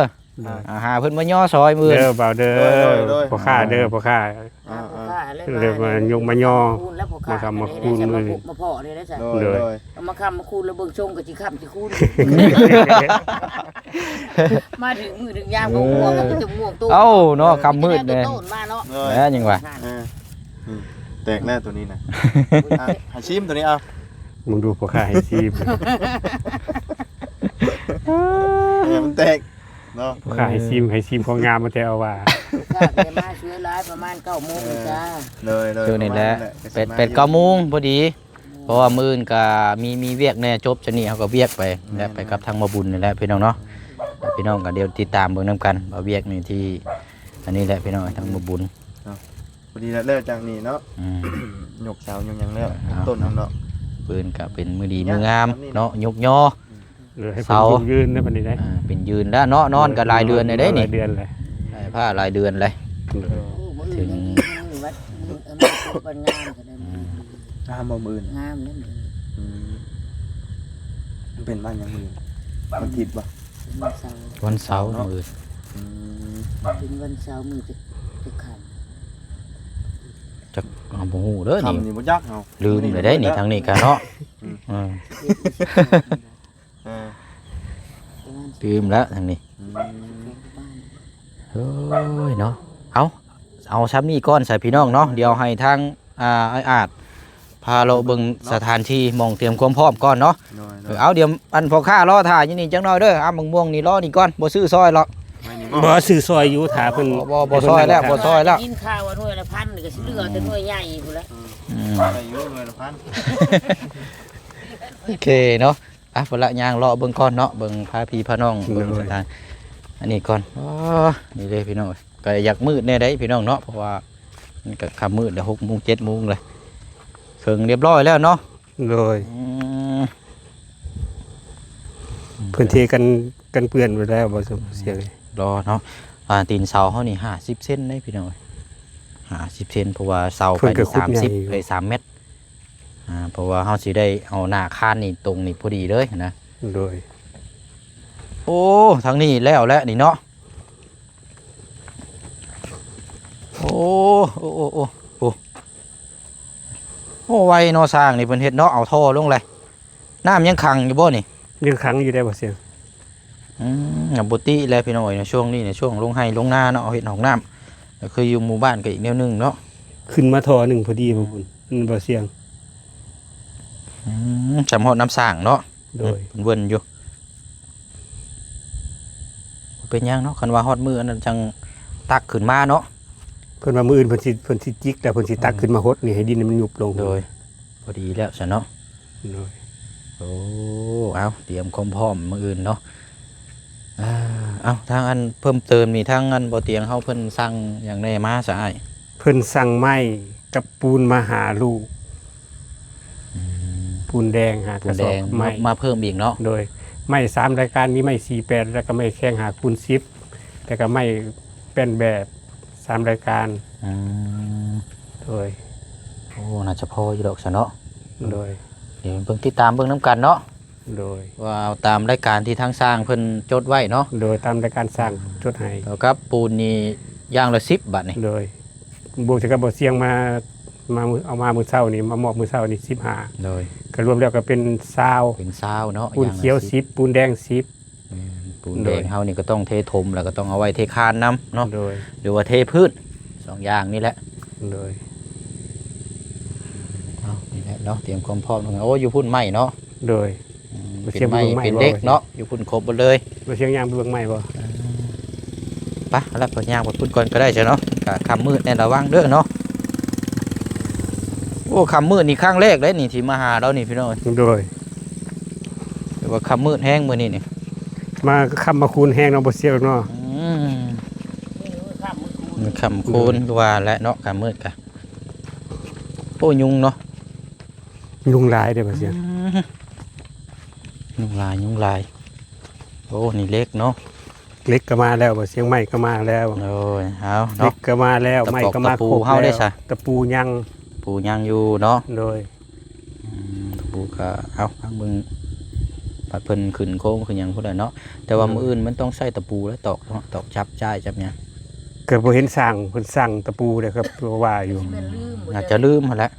ອ່າ ຫາເພິ່ນມາຍໍຊອຍມື້ເດີ ບ່າວເດີ ໂດຍ ໂດຍ ໂດຍ ພໍ່ຄ້າເດີ ພໍ່ຄ້າ. ອ່າ ພໍ່ຄ້າ ເລີຍມາຍົກມາຍໍ ມາຄ້ຳມາຄູນ ມາຄ້ຳມາຄູນມື້ ມາພໍ້ເລີຍນະ ໂດຍ ໂດຍ ໂດຍ ເອົາມາຄ້ຳມາຄູນ ແລ້ວເບິ່ງຊົງກໍຊິຄ້ຳຊິຄູນ ມາເຖິງມື້ເຖິງຍາມກໍ ເອີ ຫົວກໍມີແຕ່ໝວກໂຕ ເອົ້າເນາະ ຄ່ຳມືດເດ້ ໂຕນມາເນາະ ໂດຍ ແລ້ວຍັງວ່າ ເອີ ອືມ ແຕກແລ້ວໂຕນີ້ນະ ອ່ະ ໃຫ້ຊີມໂຕນີ້ເອົາ ມຶງດູພໍ່ຄ້າໃຫ້ຊີມ ເອີ ມັນແຕກ ເນາະ ຜູ້ຄ້າໃຫ້ຊີມ ເອີ ໃຫ້ຊີມຂອງງາມມາແຕ່ເອົາວ່າ ຜູ້ຄ້າກໍມາສວຍຫຼາຍ ປະມານເກົ້າໂມງ ເອີ ຈ້າ ໂດຍ ໂດຍ ຊ່ວງນີ້ແຫຼະ ປະມານນັ້ນແຫຼະ ແປດ ແປດເກົ້າໂມງພໍດີ ເພາະວ່າມື້ອື່ນກໍມີ ມີວຽກແດ່ ຈົບຈາກນີ້ເຮົາກໍວຽກໄປ ແມ່ນ ແລະ ໄປກັບທາງໝໍບຸນນີ້ແຫຼະ ພີ່ນ້ອງເນາະ ພີ່ນ້ອງກໍດຽວຕິດຕາມເບິ່ງນຳກັນ ວ່າວຽກນີ້ທີ່ ອັນນີ້ແຫຼະ ພີ່ນ້ອງ ທາງໝໍບຸນ ເນາະ ພໍດີແລ້ວ ແລ້ວຈາກນີ້ເນາະ ອືມ ຍົກເສົາຍົກຫຍັງແລ້ວ ເອົາ ຕົ້ນນັ້ນເນາະ ມື້ອື່ນກໍເປັນມື້ດີມື້ງາມເນາະ ຍົກຍໍ ອືມ ເອີ ໃຫ້ເພິ່ນ ເສົາ ຍົກຢືນໄດ້ບັດນີ້ໄດ໋ ອ່າ ເປັນຢືນແລ້ວເນາະ ນອນກໍຫຼາຍເດືອນແລ້ວເດ້ນີ້ ຫຼາຍເດືອນແລ້ວ ໄດ້ຜ້າຫຼາຍເດືອນແລ້ວ ໂດຍ ໂອ້ ມື້ອື່ນ ເຖິງ ມື້ວັດ ມື້ ເອີ ມື້ວັດງາມກໍໄດ້ ອືມ ງາມບໍ່ມື້ອື່ນ ງາມເດ້ມື້ອື່ນ ອືມ ເປັນວັນຫຍັງມື້ອື່ນ ວັນທິດບໍ່ ວັນເສົາ ວັນເສົາ ເນາະ ມື້ອື່ນ ອືມ ເປັນວັນເສົາ ມື້ຈະ ຈະຄ່ຳ ຈັກ ເຮົາບໍ່ຮູ້ເດີນີ້ ຄ່ຳນີ້ບໍ່ຈັກເຮົາ ລືມແລ້ວເດ້ນີ້ ທາງນີ້ກະເນາະ ອືມ ອືມ ເອີ ຕື່ມແລ້ວທາງນີ້ ອືມ ໂອ້ຍເນາະ ເອົາ ເອົາຊ່ຳນີ້ກ່ອນຊະພີ່ນ້ອງເນາະ ດຽວໃຫ້ທາງ ອ່າ ອ້າຍອາດ ພາເລາະເບິ່ງສະຖານທີ່ ໝ່ອງຕຽມຄວາມພ້ອມກ່ອນເນາະ ໂດຍ ໂດຍ ເອີ ເອົາ ດຽວອັນພໍ່ຄ້າລໍຖ້າຢູ່ນີ້ຈັກໜ້ອຍເດີ ເອົາ ໝາກມ່ວງນີ້ລໍນີ້ກ່ອນ ບໍ່ຊື້ຊອຍຫຼອກ ບໍ່ ຊື້ຊອຍຢູ່ ຖ້າເພິ່ນ ບໍ່ ບໍ່ ບໍ່ຊອຍແລ້ວ ບໍ່ຊອຍແລ້ວ ໄດ້ຍິນຂ່າວວ່າໜ່ວຍລະພັນ ນີ້ກໍຊິເລືອກເອົາແຕ່ໜ່ວຍໃຫຍ່ພຸ້ນແຫຼະ ອືມ ອືມ ໄດ້ຢູ່ໜ່ວຍລະພັນ ໂອເຄເນາະ ອ່ະ ພຸ້ນລະ ຍ່າງເລາະເບິ່ງກ່ອນເນາະ ເບິ່ງພາພີ່ພານ້ອງ ໂດຍ ເບິ່ງສະຖານ ອັນນີ້ກ່ອນ ອໍ ນີ້ເດ້ພີ່ນ້ອງ ກໍຢາກມືດແດ່ໃດ໋ພີ່ນ້ອງເນາະ ເພາະວ່າມັນກໍຄ່ຳມືດແລ້ວ ຫົກໂມງ ເຈັດໂມງແລ້ວ ເຄິ່ງລຽບຮ້ອຍແລ້ວເນາະ ໂດຍ ອືມ ເພິ່ນເທກັນ ກັນເປື້ອນໄວ້ແລ້ວບໍ່ ສຽງ ລໍເນາະ ອ່າ ຕີນເສົາເຮົານີ້ຫ້າສິບເຊັນເດ້ພີ່ນ້ອງເອີຍ ຫ້າສິບເຊັນ ເພາະວ່າເສົາໄປ ເພິ່ນກໍຂຸດໃຫຍ່ຢູ່ ສາມສິບ ເອີຍ ສາມແມັດ ອ່າ ເພາະວ່າເຮົາຊິໄດ້ເອົາໜ້າຄານນີ້ຕົງນີ້ພໍດີເລີຍນະ ໂດຍ ໂອ້ ທາງນີ້ແລ້ວແຫຼະນີ້ເນາະ ໂອ້ ໂອ້ ໂອ້ ໂອ້ ໂອ້ ໂອ້ ໄວເນາະ ຊ່າງນີ້ເພິ່ນເຮັດເນາະ ເອົາທໍ່ລົງແຫຼະ ນ້ຳຍັງຂັງຢູ່ບໍ່ນີ້? ຍັງຂັງຢູ່ເດ້ ບໍ່ສຽງ. ອືມ ບໍ່ຕິແຫຼະພີ່ນ້ອງເອີຍ ໃນຊ່ວງນີ້ ໃນຊ່ວງລົງໄຮ່ລົງນາເນາະ ເຮັດຫ້ອງນ້ຳ ກໍຄືຢູ່ໝູ່ບ້ານກໍອີກແນວໜຶ່ງເນາະ ຂຶ້ນມາທໍ່ໜຶ່ງພໍດີພຸ້ນ ອືມ ບໍ່ສຽງ. ອືມ ຈຳຮອດນ້ຳສ້າງເນາະ ໂດຍ ເພິ່ນເວີ້ນຢູ່. ບໍ່ເປັນຫຍັງເນາະ ຄັນວ່າຮອດມື້ອັນນັ້ນຈັ່ງຕັກຂຶ້ນມາເນາະ. ເພິ່ນວ່າມື້ອື່ນເພິ່ນຊິ ເພິ່ນຊິຈິກ ແລ້ວເພິ່ນຊິຕັກ ອືມ ຂຶ້ນມາຫົດນີ້ ໃຫ້ດິນມັນຍຸບລົງ. ໂດຍ ພໍດີແລ້ວຊະເນາະ. ໂດຍ ໂອ້ ເອົາ ຕຽມຄວາມພ້ອມມື້ອື່ນເນາະ. ເອົາ ທາງອັນເພີ່ມເຕີມນີ້ ທາງອັນບໍ່ຕຽງເຮົາເພິ່ນສັ່ງຫຍັງແດ່ມາຊະອ້າຍ? ເພິ່ນສັ່ງໄມ້ກັບປູນມາຫ້າລູກ. ອືມ ປູນແດງຫ້າກະສອບ ມາ ໄມ້ ມາເພີ່ມອີກເນາະ. ໂດຍ ໄມ້ສາມລາຍການ ມີໄມ້ສີ່ແປດ ແລ້ວກໍໄມ້ແຂງຫ້າຄູນສິບ ແລ້ວກໍໄມ້ແປ້ນແບບສາມລາຍການ. ອືມ ໂດຍ ໂອ້ ໜ້າຈະພໍຢູ່ດອກຊະເນາະ. ໂດຍ ດຽວເບິ່ງ ຕິດຕາມເບິ່ງນຳກັນເນາະ. ໂດຍ ວ່າເອົາຕາມລາຍການທີ່ທາງຊ່າງເພິ່ນຈົດໄວ້ເນາະ. ໂດຍ ຕາມລາຍການຊ່າງຈົດໃຫ້. ເທົ່າກັບປູນນີ້ຢ່າງລະສິບບາດນີ້. ໂດຍ ບວກໃສ່ກັບບໍ່ສຽງມາ ມາ ເອົາມາມື້ເຊົ້ານີ້ ມາມອບມື້ເຊົ້ານີ້ສິບຫ້າ. ໂດຍ ກໍລວມແລ້ວກໍເປັນຊາວ. ເປັນຊາວເນາະ. ປູນຂຽວສິບ ປູນແດງສິບ. ແມ່ນ ປູນແດງ ໂດຍ ເຮົານີ້ກໍຕ້ອງເທຖົມ ແລ້ວກໍຕ້ອງເອົາໄວ້ເທຄານນຳເນາະ. ໂດຍ ຫຼືວ່າເທພື້ນ ສອງຢ່າງນີ້ແຫຼະ. ໂດຍ ເອົາ ນີ້ແຫຼະເນາະ ຕຽມຄວາມພ້ອມ. ໂອ້ ຢູ່ພຸ້ນໄມ້ເນາະ. ໂດຍ ອືມ ບໍ່ ເປັນໄມ້ ເປັນເດັກເນາະ ຢູ່ພຸ້ນຄົບໝົດເລີຍ. ບໍ່ສຽງ ຍ່າງໄປເບິ່ງໄມ້ບໍ່? ໄປ ແລ້ວໄປຍ່າງໄປພຸ້ນກ່ອນກໍໄດ້ຊະເນາະ. ກະຄ່ຳມືດແດ່ ລະວັງເດີເນາະ. ໂອ້ ຄ່ຳມືດນີ້ຄັ້ງແລກເດ້ນີ້ ທີ່ມາຫາລາວນີ້ພີ່ນ້ອງ. ໂດຍ ແຕ່ວ່າຄ່ຳມືດແຮງມື້ນີ້ນີ້ ມາຄ່ຳມາຄູນແຮງເນາະ ບໍ່ສຽງເນາະ. ອືມ ຄ່ຳຄູນ ຄືວ່າແຫຼະເນາະ ຄ່ຳມືດກະ. ໂອ້ ຍຸງເນາະ. ຍຸງຫຼາຍເດ້ ບໍ່ສຽງ. ອືມ ຍຸງຫຼາຍ ຍຸງຫຼາຍ. ໂອ້ ນີ້ເຫຼັກເນາະ. ເຫຼັກກໍມາແລ້ວ ບໍ່ສຽງ. ໄມ້ກໍມາແລ້ວ. ໂດຍ ເອົາເນາະ ເຫຼັກກໍມາແລ້ວ ຕະປອກ ໄມ້ກໍມາ ຕະປູເຮົາເດ້ຊະ? ຕະປູຍັງ ຕະປູຍັງຢູ່ເນາະ. ໂດຍ ອືມ ຕະປູກໍເອົາ ຟັງເບິ່ງ ພັດເພິ່ນຂຶ້ນໂຄງຂຶ້ນຫຍັງພຸ້ນແຫຼະເນາະ. ແຕ່ວ່າ ໂດຍ ມື້ອື່ນມັນຕ້ອງໃຊ້ຕະປູແລ້ວຕອກເນາະ ຕອກຈັບຈ້າຍຈັບຫຍັງ. ກໍບໍ່ເຫັນຊ່າງເພິ່ນຊ່າງຕະປູເດ້ ກໍວ່າຢູ່ ຊິແມ່ນລືມບໍ່ ໜ້າຈະລືມຫັ້ນແຫຼະ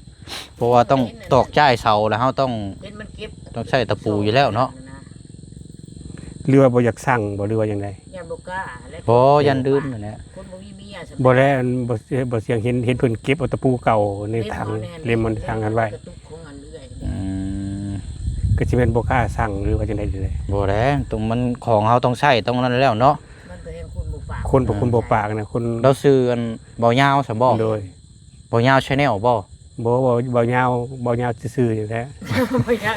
ເພາະວ່າຕ້ອງຕອກຈ້າຍເສົາ ແລ້ວເຮົາຕ້ອງ ເຫັນມັນເກັບ ຕ້ອງໃຊ້ຕະປູຢູ່ແລ້ວເນາະ ຫຼືວ່າບໍ່ຢາກຊ່າງບໍ່ ຫຼືວ່າຈັ່ງໃດ? ຢ້ານບໍ່ກ້າແຫຼະ ບໍ່ ຢ້ານລືມຫັ້ນແຫຼະ ຄົນບໍ່ມີເມຍ ບໍ່ແລ້ວ ບໍ່ ບໍ່ສຽງເຫັນ ເຫັນເພິ່ນເກັບເອົາຕະປູເກົ່າໃນຖັງ ເຫຼັ້ມມັນຖັງຫັ້ນໄວ້ ກະຕຸກຂອງອັນເອື້ອຍ ອືມ ກໍຊິແມ່ນບໍ່ກ້າສັ່ງ ຫຼືວ່າຈັ່ງໃດນີ້ແຫຼະ ບໍ່ແຫຼະ ຕ້ອງ ມັນຂອງເຮົາຕ້ອງໃຊ້ ຕ້ອງນັ້ນແລ້ວເນາະ ມັນກໍແຮ່ງຄົນບໍ່ປາກ ຄົນບໍ່ ຄົນບໍ່ປາກນະ ຄົນ ລາວຊື່ອັນ ເບົາຍາວຊັ້ນບໍ່? ໂດຍ ເບົາຍາວ Channel ບໍ່? ບໍ່ ເບົາ ເບົາຍາວ ເບົາຍາວຊື່ໆນີ້ແຫຼະ ເບົາຍາວ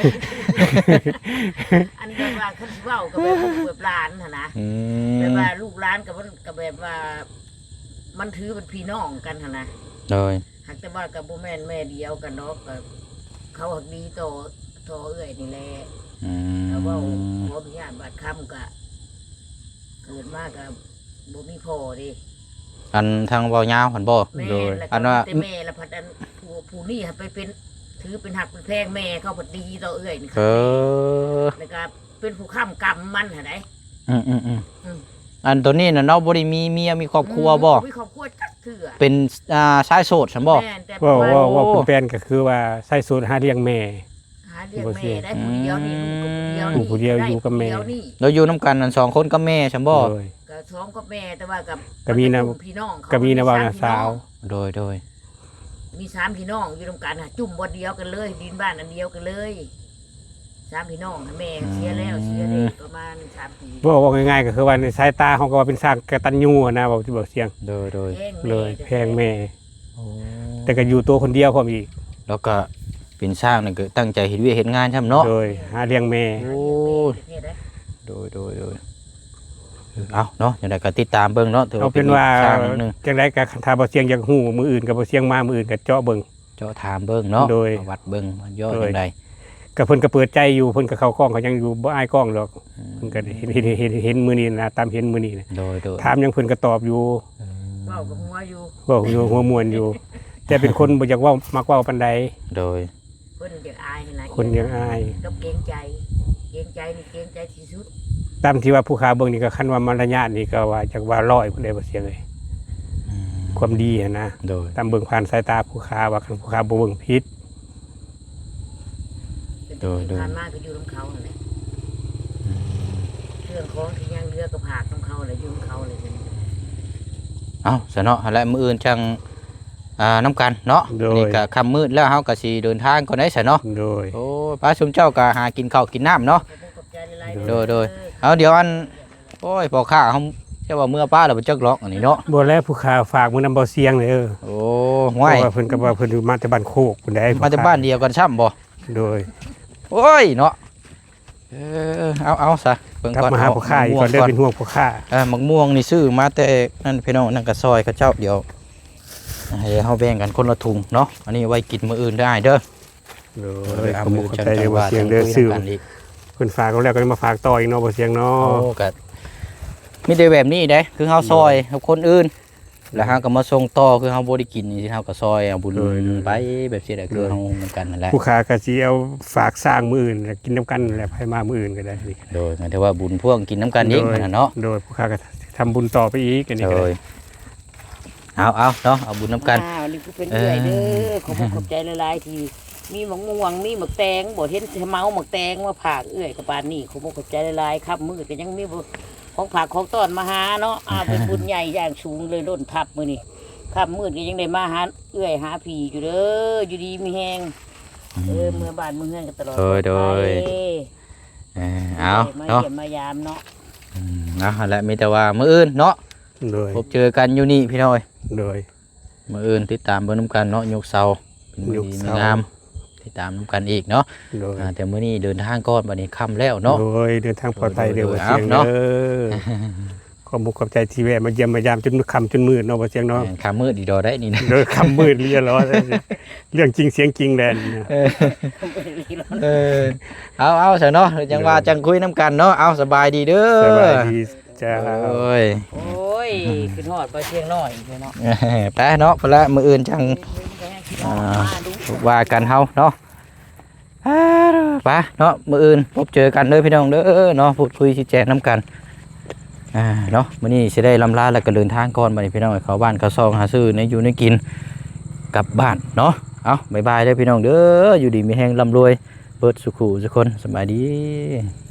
ອັນແບບວ່າຄັນຊິເວົ້າກໍແບບລູກແບບຫຼານຫັ້ນນະ ອືມ ແບບວ່າລູກຫຼານກໍມັນ ກໍແບບວ່າ ມັນຖືເປັນພີ່ນ້ອງກັນຫັ້ນນະ ໂດຍ ຫາກແຕ່ວ່າກໍບໍ່ແມ່ນແມ່ດຽວກັນດອກ ກໍເຂົາຫາກດີຕໍ່ ຕໍ່ເອື້ອຍນີ້ແຫຼະ ອືມ ກໍເວົ້າຂໍອະນຸຍາດບາດຄຳ ກໍເກີດມາກໍບໍ່ມີພໍ່ເດ້ ອັນທາງເວົ້າຍາວຫັ້ນບໍ່? ແມ່ນ ໂດຍ ແລ້ວກໍ ອັນວ່າ ມີແຕ່ແມ່ ແລ້ວພັດອັນຜູ້ ຜູ້ນີ້ຫາໄປເປັນ ຖືເປັນຮັກເປັນແພງແມ່ ເຂົາພັດດີຕໍ່ເອື້ອຍນີ້ ເອີ ແລ້ວກໍ ເປັນຜູ້ຄ້ຳກຳມັນຫັ້ນໃດ ອືມໆໆ ອືມ ອັນໂຕນີ້ນະເນາະ ບໍ່ໄດ້ມີເມຍມີຄອບຄົວບໍ່? ອືມ ບໍ່ມີຄອບຄົວຈັກເທື່ອ ເປັນ ອ່າ ຊາຍໂສດຊັ້ນບໍ່? ແມ່ນ ແຕ່ ເວົ້າ ເວົ້າ ເວົ້າແປນກໍຄືວ່າຊາຍໂສດຫາລ້ຽງແມ່ ຫາລ້ຽງແມ່ໄດ້ ອືມ ຜູ້ດຽວນີ້ ລູກກໍຜູ້ດຽວນີ້ ລູກຜູ້ດຽວຢູ່ກັບແມ່ ແລ້ວຢູ່ນຳກັນນັ້ນສອງຄົນກັບແມ່ຊັ້ນບໍ່? ໂດຍ ກໍສອງກັບແມ່ ແຕ່ວ່າກໍ ກໍມີນະ ພີ່ນ້ອງເຂົາ ກໍມີນະ ມີ ວ່າ ສາມ ນະ ພີ່ນ້ອງ ສາວ ໂດຍ ໂດຍ ມີສາມພີ່ນ້ອງຢູ່ນຳກັນຫາ ຈຸ້ມບ່ອນດຽວກັນເລີຍ ດິນບ້ານອັນດຽວກັນເລີຍ ສາມພີ່ນ້ອງ ແມ່ ອືມ ເສຍແລ້ວ ເສຍໄດ້ປະມານສາມປີ ເວົ້າ ເວົ້າງ່າຍໆ ກໍຄືວ່າໃນສາຍຕາເຮົາກໍວ່າເປັນຊ່າງກະຕັນຍູຫັ້ນນະ ເວົ້າ ເວົ້າສຽງ ໂດຍ ໂດຍ ແພງແມ່ ໂດຍ ແພງແມ່ ໂອ້ ແຕ່ກໍຢູ່ໂຕຄົນດຽວພ້ອມອີກ ແລ້ວກໍເປັນຊ່າງນີ້ກໍຕັ້ງໃຈເຮັດວຽກເຮັດງານຊ້ຳເນາະ ໂດຍ ຫາລ້ຽງແມ່ ໂອ້ ໂດຍ ໂດຍ ໂດຍ ເອົາເນາະ ຈັ່ງໃດກໍຕິດຕາມເບິ່ງເນາະ ຖືວ່າເປັນ ເອົາເປັນວ່າ ຊ່າງໜຶ່ງ ຈັ່ງໃດກໍຄັນຖ້າບໍ່ສຽງຢາກຮູ້ ມື້ອື່ນກໍບໍ່ສຽງມາ ມື້ອື່ນກໍເຈາະເບິ່ງ ເຈາະຖາມເບິ່ງເນາະ ໂດຍ ປະຫວັດເບິ່ງວ່າເຍາະ ໂດຍ ຈັ່ງໃດ ກໍເພິ່ນກໍເປີດໃຈຢູ່ ເພິ່ນກໍເຂົ້າກ້ອງ ເຂົາຍັງຢູ່ ບໍ່ອາຍກ້ອງດອກ ອືມ ເພິ່ນກໍເຫັນ ເຫັນ ເຫັນ ເຫັນມື້ນີ້ນະ ຕາມເຫັນມື້ນີ້ນະ ໂດຍ ໂດຍ ຖາມຫຍັງເພິ່ນກໍຕອບຢູ່ ອືມ ເວົ້າກັບຫົວຢູ່ ເວົ້າຢູ່ ຫົວມ່ວນຢູ່ ແຕ່ເປັນຄົນບໍ່ຢາກເວົ້າ ມັກເວົ້າປານໃດ ໂດຍ ຄົນຢາກອາຍຫັ້ນນະ ຄົນຢາກອາຍ ກັບເກງໃຈ ເກງໃຈນີ້ເກງໃຈທີ່ສຸດ ຕາມທີ່ວ່າຜູ້ຂ້າເບິ່ງນີ້ກໍ ຄັນວ່າມາລະຍາດນີ້ກໍວ່າຈັກວ່າຮ້ອຍພຸ້ນເດ້ ບໍ່ສຽງເອີຍ ອືມ ຄວາມດີຫັ້ນນະ ໂດຍ ຕາມເບິ່ງຜ່ານສາຍຕາຜູ້ຂ້າວ່າ ຄັນຜູ້ຂ້າບໍ່ເບິ່ງຜິດ ໂດຍ ໂດຍ ຜ່ານມາກໍຢູ່ນຳເຂົາຫັ້ນແຫຼະ ອືມ ເຄື່ອງຂອງທີ່ຍັງເຫຼືອກໍຝາກນຳເຂົາແຫຼະ ຢູ່ນຳເຂົາແຫຼະ ເອົ້າ ຊະເນາະ ຫັ້ນແຫຼະ ມື້ອື່ນຈັ່ງ ອ່າ ນຳກັນເນາະ ໂດຍ ນີ້ກໍຄ່ຳມືດແລ້ວ ເຮົາກໍຊິເດີນທາງກ່ອນໄດ໋ຊະເນາະ ໂດຍ ໂອ້ ໄປ ຊຸມເຈົ້າກໍຫາກິນເຂົ້າກິນນ້ຳເນາະ ຂອບໃຈຫຼາຍໆ ໂດຍ ໂດຍ ເດີ ເອົາ ດຽວອັນ ໂອ້ຍ ພໍ່ຄ້າເຮົາ ເຈົ້າວ່າເມືອປ້າແລ້ວບໍ່ຈັກລັອກອັນນີ້ເນາະ ບໍ່ແລ້ວ ຜູ້ຂ້າຝາກມານຳບໍ່ສຽງເດີ ໂອ້ ຫ້ວຍ ເພາະວ່າເພິ່ນກໍວ່າເພິ່ນມາແຕ່ບ້ານໂຄກພຸ້ນໃດ໋ ມາແຕ່ບ້ານດຽວກັນຊ້ຳບໍ່ ໂດຍ ໂອ້ຍ ເນາະ ເອີ ເອົາ ເອົາຊະ ເບິ່ງກ່ອນ ກັບມາຫາພໍ່ຄ້າອີກກ່ອນເດີ ເປັນຫ່ວງພໍ່ຄ້າ ເອີ ໝາກມ່ວງນີ້ຊື້ມາແຕ່ນັ້ນ ພີ່ນ້ອງ ນັ້ນກໍຊ່ອຍເຂົາເຈົ້າ ດຽວໃຫ້ເຮົາແບ່ງກັນຄົນລະຖົງເນາະ ອັນນີ້ໄວ້ກິນມື້ອື່ນເດີອ້າຍເດີ ໂດຍ ເອີ ຂອບໃຈເດີ ບໍ່ສຽງເດີ ຊື້ ເພິ່ນຝາກເອົາແລ້ວກໍມາຝາກຕໍ່ອີກເນາະ ບໍ່ສຽງເນາະ ໂອ້ ກໍມີແຕ່ແບບນີ້ເດ້ ຄືເຮົາຊ່ອຍກັບຄົນອື່ນ ແລ້ວເຮົາກໍມາສົ່ງຕໍ່ ຄືເຮົາບໍ່ໄດ້ກິນນີ້ ເຮົາກໍຊ່ອຍເອົາບຸນ ໂດຍ ໂດຍ ໄປແບບຊີ້ແຫຼະ ໂດຍ ຄືເຮົານຳກັນນັ້ນແຫຼະ ຜູ້ຂ້າກໍຊິເອົາຝາກຊ່າງມື້ອື່ນ ແລ້ວກິນນຳກັນແຫຼະ ໃຜມາມື້ອື່ນກໍໄດ້ ໂດຍ ໝາຍເຖິງວ່າບຸນພວງກິນນຳກັນອີກ ໂດຍ ຫັ້ນນະເນາະ ໂດຍ ຜູ້ຂ້າກໍທຳບຸນຕໍ່ໄປອີກ ອັນນີ້ກໍ ໂດຍ ເອົາ ເອົາເນາະ ເອົາບຸນນຳກັນ ອ້າວ ນີ້ຄືເພິ່ນເອື້ອຍເດີ ເອີ ຂອບຄຸນຂອບໃຈຫຼາຍໆ ທີ່ມີໝາກມ່ວງ ມີໝາກແຕງ ບໍ່ເຫັນຊິເອົາໝາກແຕງມາຝາກເອື້ອຍ ກໍປານນີ້ ຂອບຄຸນຂອບໃຈຫຼາຍໆ ຄ່ຳມືດກໍຍັງມີ ຂອງຝາກຂອງຕ້ອນມາຫາເນາະ ອ້າວ ເປັນບຸນໃຫຍ່ຢ່າງສູງເລີຍ ລົ້ນທັບມື້ນີ້ ຄ່ຳມືດກໍຍັງໄດ້ມາຫາເອື້ອຍຫາພີ່ຢູ່ເດີ ຢູ່ດີມີແຮງ ອືມ ເອີ ເມືອບ້ານເມືອເຮືອນກັນຕະຫຼອດ ໂດຍ ໂດຍ ເອີ ເອົາ ມາ ເນາະ ຢ້ຽມມາຢາມເນາະ ອືມ ເອົາ ຫັ້ນແຫຼະ ມີແຕ່ວ່າມື້ອື່ນເນາະ ໂດຍ ພົບເຈີກັນຢູ່ນີ້ພີ່ນ້ອງເອີຍ ໂດຍ ມື້ອື່ນຕິດຕາມເບິ່ງນຳກັນເນາະ ຍົກເສົາ ເປັນມື້ດີ ຍົກເສົາ ມື້ງາມ ຕິດຕາມນຳກັນອີກເນາະ ໂດຍ ອ່າ ແຕ່ມື້ນີ້ເດີນທາງກ່ອນ ບັດນີ້ຄ່ຳແລ້ວເນາະ ໂດຍ ເດີນທາງປອດໄພເດີ ໂດຍ ໂດຍ ບໍ່ສຽງເດີ ເອົາເນາະ ຂອບມຸກຂອບໃຈທີ່ແວະມາຢ້ຽມມາຢາມຈົນຄ່ຳຈົນມືດເນາະ ບໍ່ສຽງເນາະ ແມ່ນ ຄ່ຳມືດອີ່ຫຼີໄດ໋ນີ້ນະ ໂດຍ ຄ່ຳມືດອີ່ຫຼີ ເລື່ອງຈິງສຽງຈິງແຫຼະນີ້ນະ ເອີ ເອີ ເອົາ ເອົາຊະເນາະ ຈັ່ງວ່າ ໂດຍ ຈັ່ງຄຸຍນຳກັນເນາະ ເອົາ ສະບາຍດີເດີ ສະບາຍດີ ເຈົ້າ ໂອ້ຍ ໂອ້ຍ ຂຶ້ນຮອດບໍ່ສຽງນ້ອຍເນາະ ໄປເນາະ ພຸ້ນລະ ມື້ອື່ນຈັ່ງ ອ່າ ວ່າກັນເຮົາເນາະ ໄປເນາະ ມື້ອື່ນພົບເຈີກັນເດີພີ່ນ້ອງເດີເນາະ ພູດຄຸຍຊີ້ແຈງນຳກັນ ອ່າເນາະ ມື້ນີ້ຊິໄດ້ລ່ຳລາ ແລ້ວກໍເດີນທາງກ່ອນ ບັດນີ້ພີ່ນ້ອງ ເຂົ້າບ້ານເຂົ້າຊ່ອງ ຫາຊື້ແນວຢູ່ແນວກິນກັບບ້ານເນາະ. ເອົາ ບາຍບາຍເດີພີ່ນ້ອງເດີ ຢູ່ດີມີແຮງ ລ່ຳລວຍເບິດສູ່ຄູ່ສູ່ຄົນ ສະບາຍດີ.